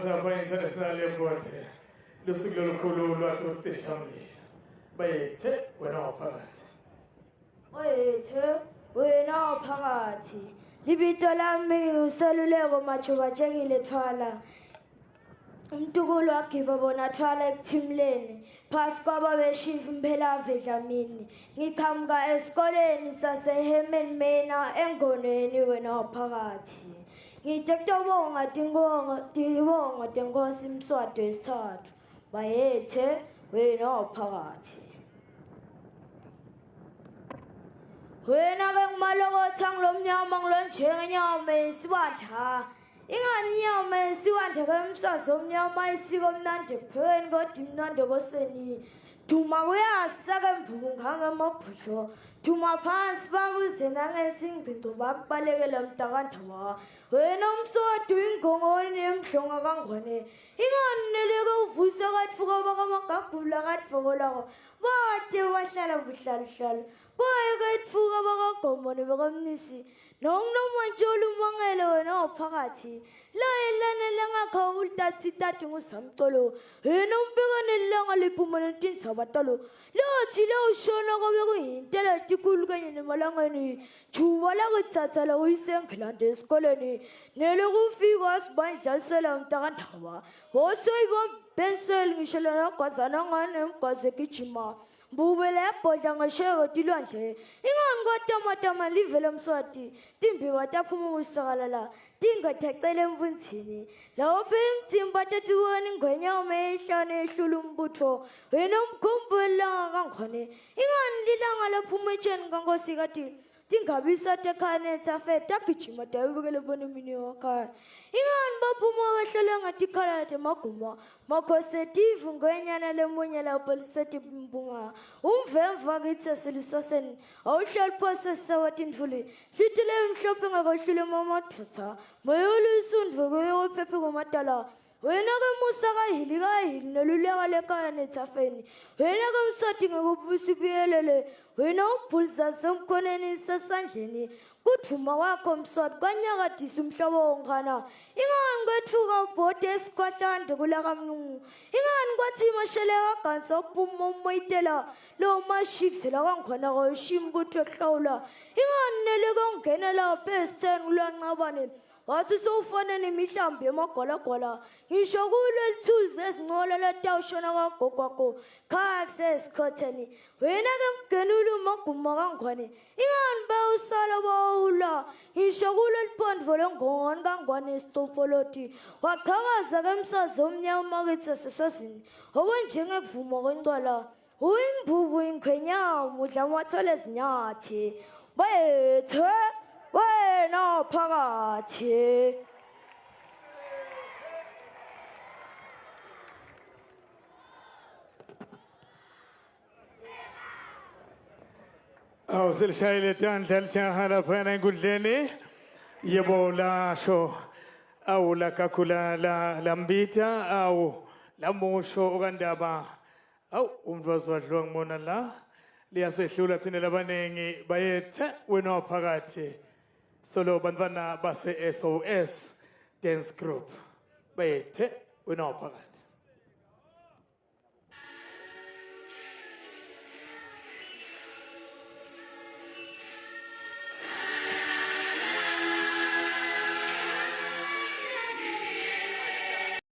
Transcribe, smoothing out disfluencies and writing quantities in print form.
Matsapha International Airport. Lusuku lolukhulu lwatucisha mlilo. Bayethe wena waphakathi. Bayethe wena waphakathi. Libito lami useluleko Majubatshekile Thwala. Umtukulu wagiba bona thwala ekuthimleni phasi kwababeshifu Mphelave Dlamini. Ngiqhamuka esikoleni saseHerman Mena engonweni wena waphakathi. Ngithe kutobonga tinkongo tibongo tenkosi Mswati wesithathu. Bayethe wena waphakathi. Wena ke ngumalokotha ngilomnyama ngilonjengenyama isibatha. Ingani inyama esiwande kemsazi omnyama isiko mnandi ekuphekeni kodwa imnandi ekoseni. Duma kuyasa kemvubu ngangemabhudlo. Duma phansi bakuze nangesingcingco bakubalekela mntakandaba. Wena umswati uyingongoni emhlonga kangwane. Ingani neleke uvuse katfuka bakamagagula katfokolako. Bade bahlala buhlaluhlalu. Boye kwetfuka bakaGomone bakamnisi nokunomantsholo umangele wena waphakathi laye lana lengakha ulitathi tati ngusamcolo yena umbiko nelanga liphuma netindzaba talo lothi lowushona kobe kuyintela tikulu kanye nemalangeni thuba lakutsatsa lakuyisengilande esikoleni nelokufika sibandlalisela mntakandaba wosoyibambenseli ngisho lanagwazana ngane emgwaze gijima Mbubela yabhodla ngesheya kwetilwandle ingani kwatamatama live lomswati timbiwa taphuma kusakalala tingathacela empunzini lapho imthimba tatiwona ingwenyama eyihlane ehlula umbutho wena umkhumbulo kangkhone ingani lilanga laphuma etsheni kankosikati tingabisa tekhaya netsafe tagijima tayobukela bona imini wakhaya ingani baphuma behlele ngatikhala temaguma makhosi tive ngwenyana lemunye lapho lisetimbunga umvemva kitsi esilusaseni awuhlali phose sisawa tintfuli hlitile emhlophe ngakohlule mamadvutsa moyolu isundvu kuyophephe kumadala wena ke musa kahili kahili neluleka lekaya nethafeni wena ke mswati ngekubusa ubuyelele wena ubhulisa semkhoneni sesandleni kudvuma kwakho mswati kwanyakadisa umhlobo wonkhana ingani kwethuka ubhode esikhwahlande kulakamlungu ingani kwathi mashele wagansa uphuma umoyitela lo mashikisela kwangikhona kwayoshiya umbutho ehlawula ingani neleke ungena lapha esitheni kulancabane wathi sowufane nemihlambi yamagwalagwala ngisho kulo lithuzi lezincola latawushona kwagogwakho khaya kusesikhotheni wena-ke mgenula umaguma kangwane ingani bawusala bawula ngisho kulo liphondvo lengongwane kangwane isicopholoti waqhakaza-ke msazi omnyama kithi seswazini okunjengekuvuma kwencwala Uyimbubu ingwenyama udla amathole ezinyathi. Bayethe wena phakathi. Awu selishayile tandla lijaha laphana enkundleni. Yebo lasho awu lakakhula la lambita awu lamusho okandaba Awu umuntu waziwadliwa ngibona la liyasehlula thina labaningi bayethe wena waphakathi solo bantwana base SOS dance group bayethe wena waphakathi.